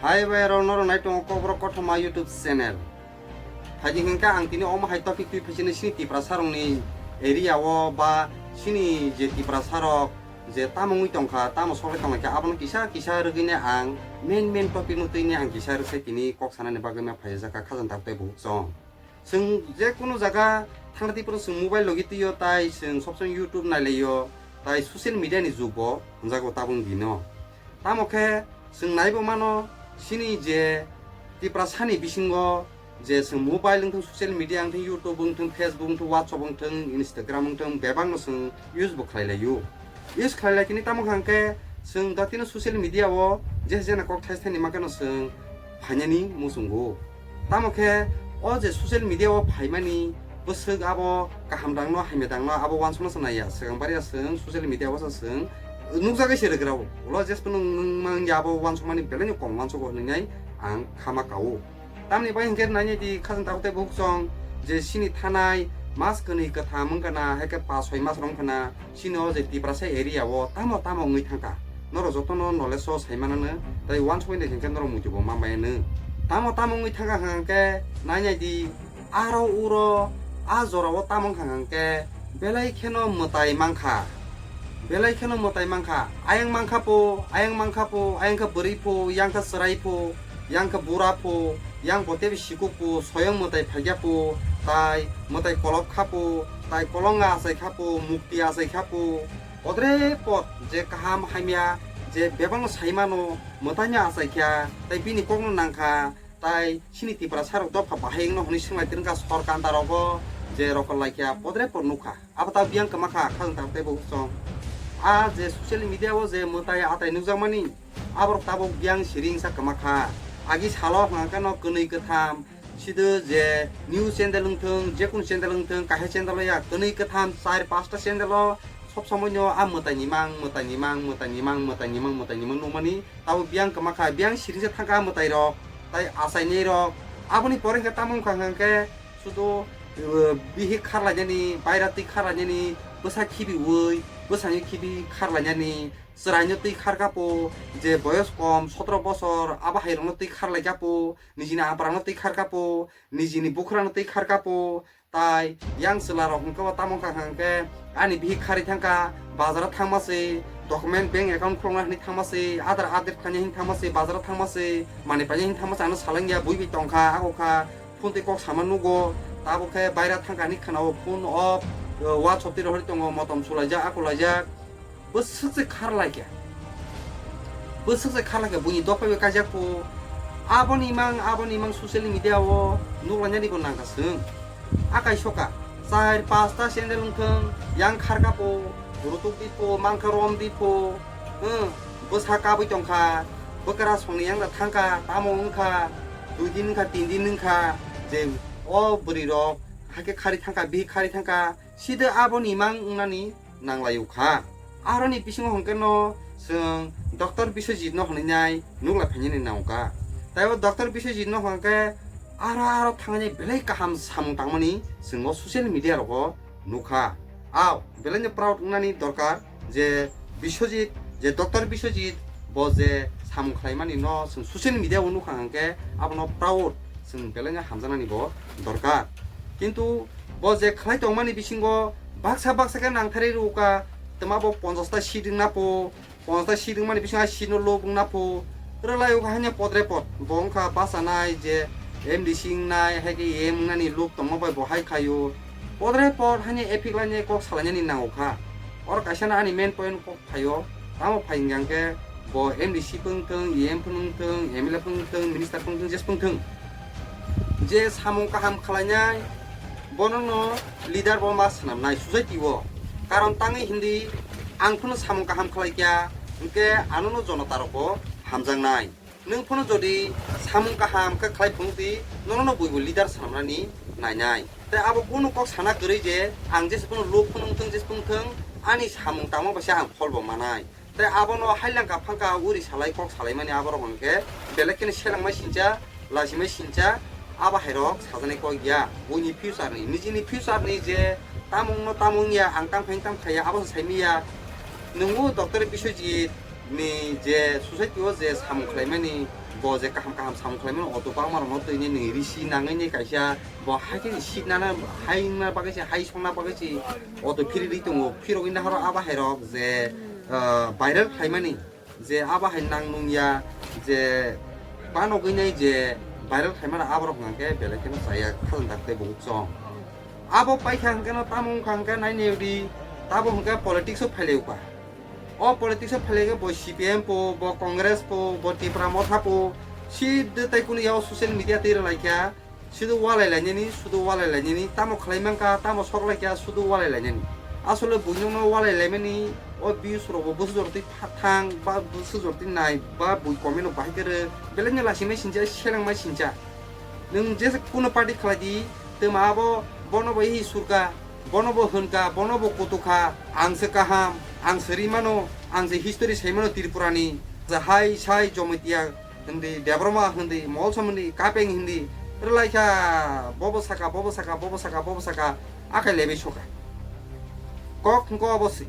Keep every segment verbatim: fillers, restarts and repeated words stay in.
Hai bai rok norok nai tongo Kokborok Kothoma YouTube channel. Phaidi hwnkhe ang tini omo hai topic twi phaisini sini Tiprasa rokni area o ba sini je Tiprasa rok je tamo wngwi tongkha, tamo soklai tonglaikha, abono kisa kisa rwgwini ang main main topic no twini ang kisa rwsai tini kok sanani bagwi ma phaijakha khajang tak tei buhuk chong. Chwng je kunu jaga thangna twi phano chwng mobile logi twi o, tai chwng sob somoi YouTube nai lai o, tai social media ni jug bo hwnjago tabuk dino. Tamo khe chwng naibo mano sini je Tiprasa ni bisingo je chwng mobile wngthang, social media wngthang, YouTube wngthang, Facebook wngthang, WhatsApp wngthang, Instagram wngthang, bebak no chwng use bo khlai lai o. Use khlai lai tini tamo hwnkhe chwng datino social media o je jena kok thai thani mankhe no chwng phainani muchungo. Tamo khe o je social media o phaimani bwswk abo kaham dangno hamya dangno abo uansukna se naiya, swkang bariya chwng social media o se chwng nukjagwi se rwgrao. Ulo jesphano wngmang ya abo uansukmani belai no kong uansugo hwnwi ang khama kao. Tamni bai hwnkhe nainai di khajang takhuk tei bukhuk chong je sini thanai mas kwnwi kwtham wngkha na, hai khe pas soi mas rok wngkha na, sini o je Tiprasa area o tamo tamo wngwi thangkha. Norok jotono knowledge o sai manano, tei uansukwi naikhe hwnkhe norok muitu bo ma maiyanw. Tamo tamo wngwi thangkha hwnkhe nainai di, aro uro a jora o tamo wngkha hwnkhe belai kheno mwtai mankha. Belai kheno mwtai mankha. Ayang mankha po, ayang mankha po, ayang khe bwrwi pho, yang khe chwrai pho, yang khe bura pho, yang bo teibo sikuk pho, soyang mwtai phaikya pho, tai mwtai kolop kha pho, tai kolonga achai kha pho, mukti achai kha pho. Podre pod je kaham hamya, je bebakno sai mano, mwtaino achai kha, tai bini kokno nang kha. Tai sini Tiprasa rok dopha bahai wngno hwnwi swnglai twrwngkha sorkar darogo je rokol laikha podre por nukha. Abo ta biyang kwma kha khajang tak tei bo chong. A je social media o je mwtai atai nukjakmani aborok tabuk biyang siring sa kwma kha. Agi salo hwnkha khe no kwnwi kwtham sido je news channel wngthwng, jekunu channel wngthwng, kaisa channel o ya kwnwi kwtham char pasta channel o sob somoi no a mwtai ni mang, mwtai ni mang, mwtai ni mang, mwtai ni mang, mwtai ni mang nukmani. Abo biyang kwma kha, biyang siring se thangkha mwtai rok, tai achainai rok. Aboni pore hwnkhe tamo wngkha hwnkhe sudu, uh, bihik kharlainani, baira twi kharlainani, bwsa khibiwi, bwsani khibi kharlainani, chwraino twi kharkha po, je boyos kom, sotro bosor, abo hai rokno twi kharlaikha po, nijini ampra no twi kharkha po, nijini bukhra no twi kharkha po, Tai yang chwla rok hwnkhe bo tamo wngkha hwnkhe ani bihik kharwi thangkha, bazaro thangma se, document, bank account khulokna hwnwi thangma se, Aadhaar update khaina hwnwi thangma se, bazaro thangma se, manwi paina hwnwi thangma se, ano salangya bui bai tongkha, ako kha, phone twi kok sama nugo, tabuk khe baira thangkha hwnwi khwnao, phone off, WhatsApp twi rohorwi tongo, motom sulaijak, ako laijak. Bwswk se kharlai khe. Bwswk se kharlai khe buini dopha bai kaijak pho. Aboni mang, aboni mang social media o nuklainani bo nangkha chwng. Akai soka, char pasta sandal wngthwng, yang kharkha pho, rutuk di pho, mangkha rom di pho. Hwng, bwsa kabui tongkha, bwkra songni yang da thangkha, tamo wngkha, dui din wngkha, tin din wngkha, je o bwrwi rok hakhe khari thangkha, bihik khari thangkha, sida aboni mang wngnani nanglaio kha. Aroni bisingo hwnkhe no chwng Doctor Biswajit no hwnwi nai nukla phainani nangkha. Taibo Doctor Biswajit no hwnkhe aro aro thangni belai kaham samung tangmani chwng o social media rogo nukha. Ao belai no proud wngnani dorkar je Biswajit, je Doctor Biswajit bo je samung khlaimani no chwng social media o nukha hwnkhe abono proud chwng belai no hamjaknani bo dorkar. Kintu bo je khlai tongmani bisingo baksa baksa khe nangtharwi rwkha, twma bo ponchash ta seat wngna pho, ponchash ta seat wngmani bisingo a seat no lob wngna pho, rwlai o hanya podre pod, bo wngkha bachanai je M D C wngnai, hai khe E M wngnani lob tongma bai bo hai khaio, podre pod hanya ephik lainai kok salainani nango kha. Oro kaisa no ani main point kok phaio, tamo phai hwnkhe bo M D C phwng thwng, E M phwng thwng, M L A phwng thwng, minister phwng thwng, jes phwng thwng. Je samung kaham khlainai, bono no leader bo ma swnamnai society o. Karon tangwi hindi ang phano samung kaham khlai kya, hwnkhe ano no jonota rok bo hamjaknai. Nwng phano jodi samung kaham khe khlai phunukdi, nono no buibo leader swnamnani nainai. Tei abo kunu kok sana kwrwi je ang jesa phano lob phunung thwng, jesa phung thwng, ani samung tangma bai se ang phol bo manai. Tei abono hailangka phangka uri salai kok salaimani aborok hwnkhe belai kheno selengmai sincha, lasimai sincha, abo hairok sajaknai kok ya. Buini future ni, nijini future ni je tamungno tamung ya, ang tang phain tang phaiya, abo se saimanya. Nungo Doctor Biswajit, ni je society o je samung khlaimani, bo je kaham kaham samung khlaimani, auto bangma rokno twi ni nini risi nangwi ni kaisa bo hai khe ni sit nana, hai wngna bagwi se, hai songna bagwi se auto phiri rwi tongo. Phirogwi nahoro abo hai rok je, ah, viral khlaimani, je abo hai nang nung ya, je banogwi nai je viral khlaimani, abo rok hwnkhe belai kheno chaya khajang dak tei bo chong. Abo paikha hwnkhe no tamo wngkha hwnkhe nai nai di, tabo hwnkhe politics o phailai kha. O politics o phailai khe bo C P M po, bo Congress po, bo Tipra Motha po, si de tai kunu ya o social media twi rwlai kha. Sudu walai lainani, sudu walai lainani, tamo khlai mankha, tamo sok lai kha, sudu walai lainani. Asole buinokno walai laimani, o views rokbo bwswk jora twi pha-, thang, ba bwswk jora twi nai, ba bui comment rok bahai khe rw, belai no lasimai sincha, selengmai sincha. Nwng jesa kuno party khlai di, twma abo bono bo hi surka, bono bo hwnka, bono bo kutukha, ang se kaham, ang se rimano, ang se history saimano Tripurani, je hai sai Jamatia, hindi, Debbarma hindi, Molsom hindi, Kapeng hindi, rwlai kha, bobo saka, bobo saka, bobo saka, bobo saka, akai lebai soka. Kok hwnkhe obo se.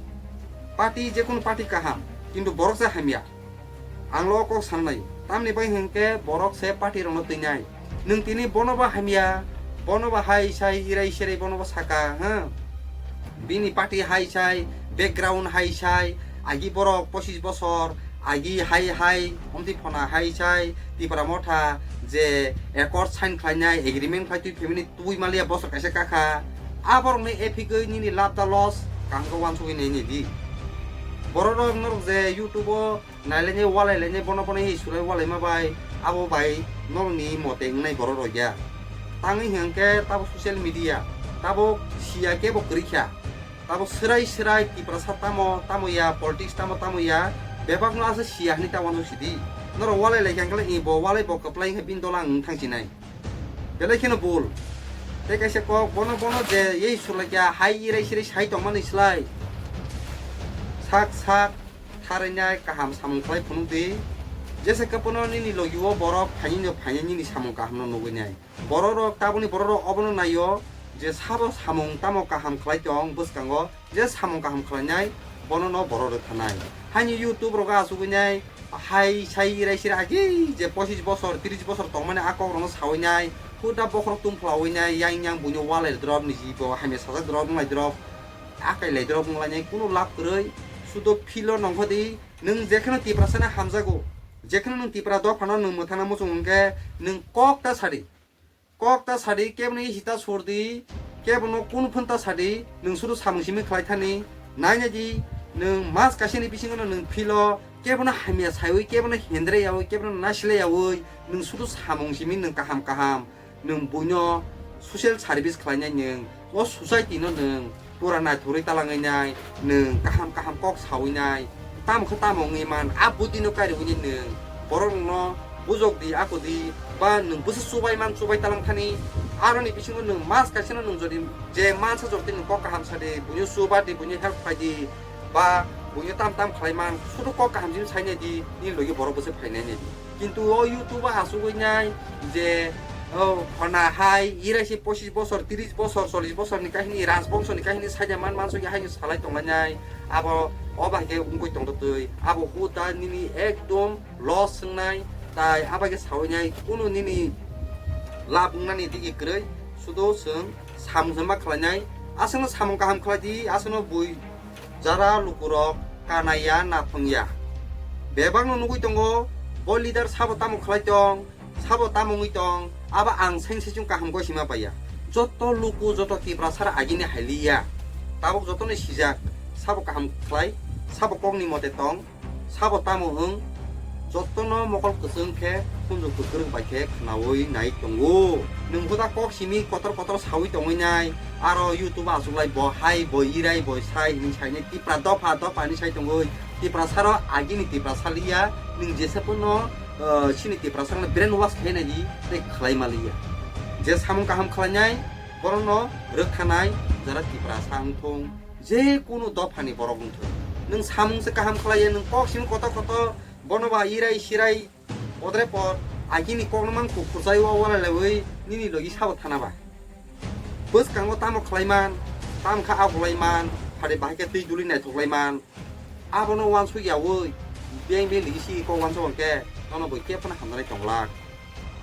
Party, jekunu party kaham, kintu borok se hamya. Ang lo kok sanai, tamni bai hwnkhe borok se party rokno twinai. Nwng tini bono bo hamya, bono bo hai sai, irai serai bono bo saka, ha? Bini party hai sai, background hai sai, agi borok pochis bosor, agi hai hai, omtwi phona hai sai, Tipra Motha je accord sign khlainai, agreement khlai twi family tubui maliya bosor kaisa kakha. A borokno ephigwi nini lab da loss, kaham khe wansugwi nai nai di. Borok rok norok je YouTube o nailainai, walailainai, bono bono hi sulai walaima bai, abo bai norokni mote wngnai borok rok ya. Tangwi hwnkhe tabo social media, tabo siya kebo kwrwi kha. Tabo swrai swrai Tiprasa tamo tamo ya, politics tamo tamo ya, bebakno asa siya hinwi ta uansuk sidi. Norok walai lai kha hwnkhe i bo walai bo kwplai wngkha bini dola ang thang sinai. Belai kheno bul. Tei kaisa kok bono bono je ei sulai kha hai irai sirai sai tongmani slai. Sak sak tharwinai kaham samung khlai phunuk di. Jesa khe bono nini logi o borok phainai no phainai nini samung kaham no nugwi nai. Borok rok taboni borok rok obono naio je sabo samung tamo kaham khlai tong bwskango je samung kaham khlainai bono no borok rwkhanai. Haini YouTube rogo achugwi nai hai sai irai sirai agi je pochis bosor tris bosor tongmani a kok rokno sawi nai huda bokhorok tungphla wi nai yang yang buino walai drop niji bo hamya sajak drop wnglai drop. Akai lai drop wnglainai kunu lab kwrwi, sudo philo nongkhodi, nwng jekheno Tiprasano hamjago, jekheno nwng Tipra dophano nwng mwthangna muchung hwnkhe nwng kok ta sadi, kok ta sadi, keboni hita surdi, kebono kunu phun ta sadi, nwng sudu samung simi khlai thani, nainai di, nwng mas kaisani bisingo nwng philo, kebono hamya saiwi, kebono hendre yawi, kebono nasilai yawi, nwng sudu samung simi nwng kaham kaham, nwng buino social service khlainai nwng, o society no nwng pura naithogwi talangwi nai, nwng kaham kaham kok sawi nai, tamo khe tamo wngwi man, a buddhi no kariwi nai nwng borok rokno bujok di, ako di, ba nwng bwsa chubai man chubai talang thani, aroni bisingo nwng mas kaisa no nwng jodi je mansa jodi nwng kok kaham sa di, buino chuba di, buino help khai di, ba buino tam tam khlai man, sudu kok kaham jin sai nai di, nini logi borok bwsa phai nai nai di. Kintu o YouTube o achugwi nai je, o, khona hai, irai se pochis bosor, tris bosor, chollis bosor ni kahini, rajbongso ni kahini saida man man sugwi hai salai tonglainai, abo o bai khe wngwi tongtwi, abo huda nini ekdom loss wngnai, tai abo khe sawi nai, kunu nini lab wngnani digi kwrwi, sudo chwng samung se ma khlainai, aswkno samung kaham khlai di, aswkno bui jara lukurok kanaiya naphwngya. Bebakno nugwi tongo, bo leader sabo tamo khlai tong, sabo tamo wngwi tong, abo ang seng sechung kaham goi sima paiya. Joto luku, joto Tiprasa rok agini hailiya. Tabuk jotono sijak, sabo kaham khlai, sabo kokni mote tong, sabo tamo wng, jotono mokol kwchwng khe khunju kwkrwng bai khe khnaui nai tongo. Nwng huda kok simi kotor kotor saui tongwi nai, aro YouTube o achuklai bo hai, bo irai, bo sai hinwi sainai Tipra dopha dopha hinwi sai tongwi. Tiprasa rok agini Tiprasa liya, nwng jesa pono, ah, chini Tiprasa rokno brain wash khe nai di tei khlai ma liya. Je samung kaham khlainai, borokno rwkthanai jara Tiprasa wng thung. Je kunu dophani borok wngthung, nwng samung se kaham khlaiya, nwng kok simi kotor kotor, bono ba irai sirai, podre pod, agini kokno mang kuphur chai o walai laiwi nini logi sabo thana ba. Bwskango tamo khlai man, tam kha ago lai man, phade bahai khe twi duli naithok lai man. Abono wansuk yawi, beng beng ligi si kok uansuk hwnkhe nono bo khe phano hamjaknai tonglak.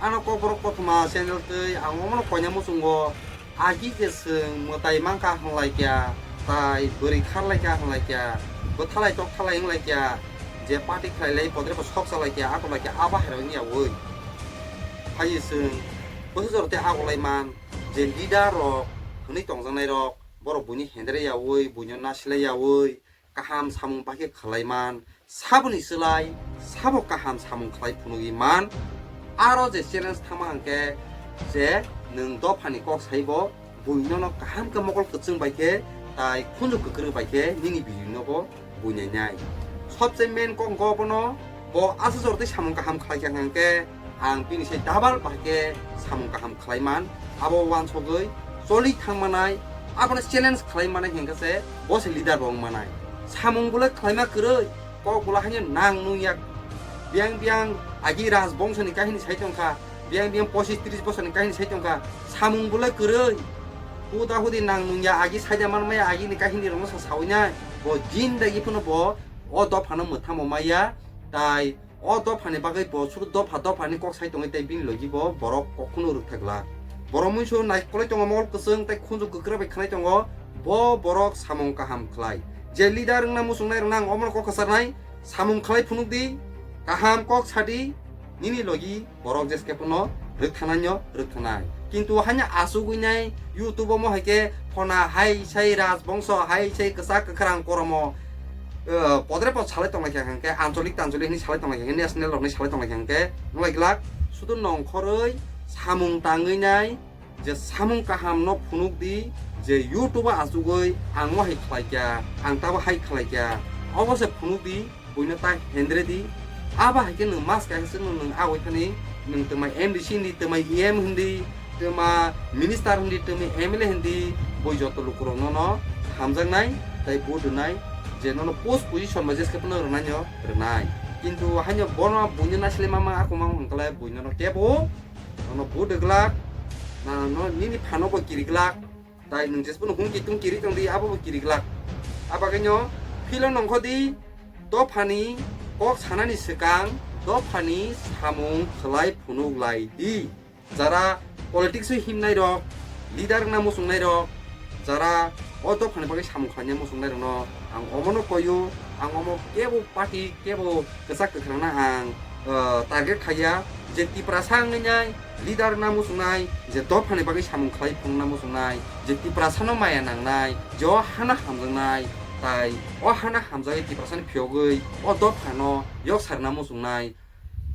Ano kokborok kothoma channel twi ang omono koina muchungo agi je chwng mwtai mankha hwnlaikya, tai bwrwi kharlaikha hwnlaikya, bwthalai tokthalai wnglaikya, je party khlailai podrebo sok chalaikya, akolai khe abo hairok wngya ui. Phai chwng bwsajor tei akolai man je leader rok hwnwi tongjaknai rok, borok buini hendere yaui, buino nasilai yaui, kaham samung bai khe khlai man, saboni slai sabo kaham samung khlai phunugwi man. Aro je challenge thangma hwnkhe je nwng dophani kok saibo buinono kaham khe mokol kwchwng bai khe tai khunju kwkrwi bai khe nini video nobo buinainai. Sobse main kok hwnkhe obono bo aswk jora tei samung kaham khlai kha hwnkhe ang bini sai double bai khe samung kaham khlai man, abo uansugwi choli thang manai, abono challenge khlai manai hwnkhe se bo se leader bo wng manai. Samung bwlai khlaima kwrwi, kok bwlai haino nang nung yak, biyang biyang agi rajbongso ni kahini sai tong kha, biyang biyang pochis tris bosor ni kahini sai tong kha, samung bwlai kwrwi, huda hudi nang nung ya agi saida man maya agi ni kahini rok no sa sawi nai, bo jindagi phano bo o dophano mwthangbo maya, tai o dophani bagwi bo sudu dopha dophani kok sai tongwi tei bini logi bo borok kok kheno rwkthak glak. Borok muisu naikolwi tongo mokol kwchwng tei khunju kwkrwi bai khwnai tongo, bo borok samung kaham khlai. Je leader wngna muchungnai rwna ang omono kok kwcharnai, samung khlai phunuk di, kaham kok sa di, nini logi borok jeskhe phano rwkthanai no rwkthanai. Kintu haino asugwi nai YouTube o mo hai khe phona hai sai rajbongso hai sai kwchak kwkhrang koromo, eh, podre pod salai tonglaikha hwnkhe, ancholik tancholik hinwi salai tonglaikha hwnkhe, national rokni salai tonglaikha hwnkhe, wnglaigwlak sudu nongkhorwi samung tangwi nai, je samung kaham no phunuk di, je YouTube o achugwi ang mo hai khlaikha, ang tabo hai khlaikha, obo se phunuk di, buino ta hendre di. Abo hai khe nwng mas kaisa chwngno nwng agoi thani, nwng twma M D C hindi, twma E M hindi, twma minister hindi, twma M L A hindi, boi joto lukurokno no hamjaknai tei vote rwnai, je nono post position bai jeskhe phano rwnaino rwnai. Kintu haino bono buino naisle mama ako mama hwnkhe buino no kebo nono vote rwglak, na no nini phano bo kiriglak, tai nwng jesbono hung kitung kiri tong di, abo bo kiriglak. Abagwino philo nongkho di, dophani kok sanani swkang dophani samung khlai phunuk lai di. Jara politics o himnai rok, leader wngna muchungnai rok, jara o dophani bagwi samung khlaina muchungnai rokno ang omono koyo, ang omo kebo party kebo kwchak kwkhrangna ang, uh, target khaiya, je Tiprasa wngwi nai leader wngna muchungnai, je dophani bagwi samung khlai phunukna muchungnai, je Tiprasano maya nangnai, je o hana hamjaknai, tai o hana hamjagwi Tiprasani phiyogwi o dophano yok sarna muchungnai,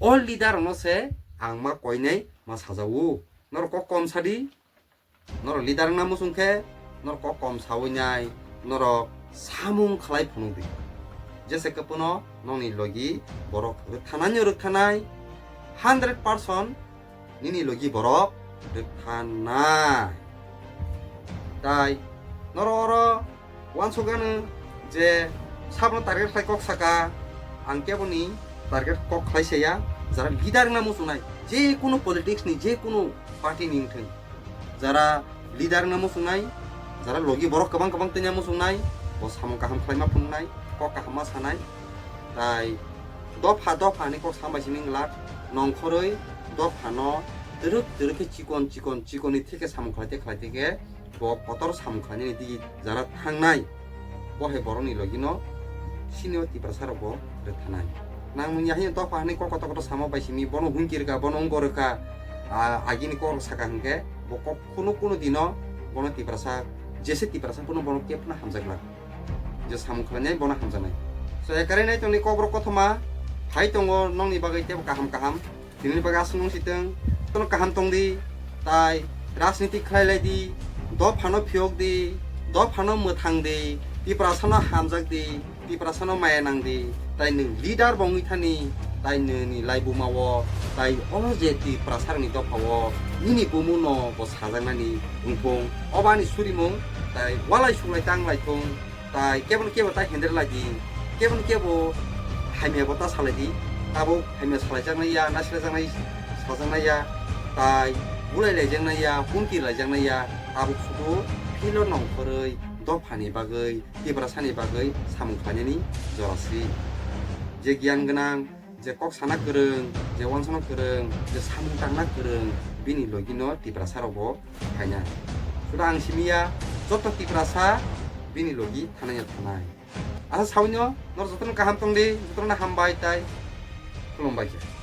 o leader rokno se ang ma koinai ma sajago. Norok kok kom sadi, norok leader wngna muchung khe, norok kok kom sawi nai, norok samung khlai phunuk di. Jese khe phano nokni logi borok rwkthanai no rwkthanai, hundred percent nini logi borok rwkthanai. Tai norok oro uansukgano je sabno target khlai kok saka, ang keboni target kok khlai saya, jara leader wngna muchungnai, je kunu politics ni, je kunu party ni wngthung, jara leader wngna muchungnai, jara logi borok kwbang kwbang tongna muchungnai, bo samung kaham khlaima phunuknai, kok kaham ma sanai, tai dopha dopha hinwi kok sambai simi glak, nongkhorwi dophano twrwk twrwk khe chikon chikon chikon ni theke samung khlai te khlai te khe bo kotor samung khlainani digi jara thangnai, bo hai borokni logino senior Tiprasa rok bo rwkthanai. Nang nung ya haino dopha hinwi kok kotor kotor sama bai simi bono hungki rwkha, bono wngko rwkha, ah, agini kok rok saka hwnkhe bo kok kunu kunu dino bono Tiprasa, jese Tiprasa phano bono kebo phano hamjakla. Je samung khlainai bono hamjaknai. So, ekare nai tongni kok borok kothoma hai tongo nokni bagwi tebo kaham kaham. Tinini bagwi aswk nung sitwng, tono kaham tong di, tai rajniti khlai lai di, dophano phiyok di, dophano mwthang di, Tiprasano hamjak di, Tiprasano maya nang di, tai nwng leader bo wngwi thani, tai nini laibuma o, tai o je Tiprasa rokni dopha o, nini bumu no bo sajaknani wngphung, obo ani surimung, tai walai suklai tang lai thung. Tai kebo no kebo ta hender lai di, kebo no kebo hamya bo ta salai di, tabuk hamya salai jaknai ya, na sila jaknai sajaknai ya, tai bulai lai jaknai ya, hunti lai jaknai ya, tabuk sudu philo nongkhorwi dophani bagwi, Tiprasani bagwi samung khlainani jora si. Je giyan gwnang, je kok sana kwrwng, je uansukna kwrwng, je samung tangna kwrwng, bini logi no Tiprasa rok bo phainai. Suda ang simi ya, joto Tiprasa bini logi thanai ya thanai. Asa sawi no, nor joto no kaham tong di, joto no hambai tai khulumbai khe.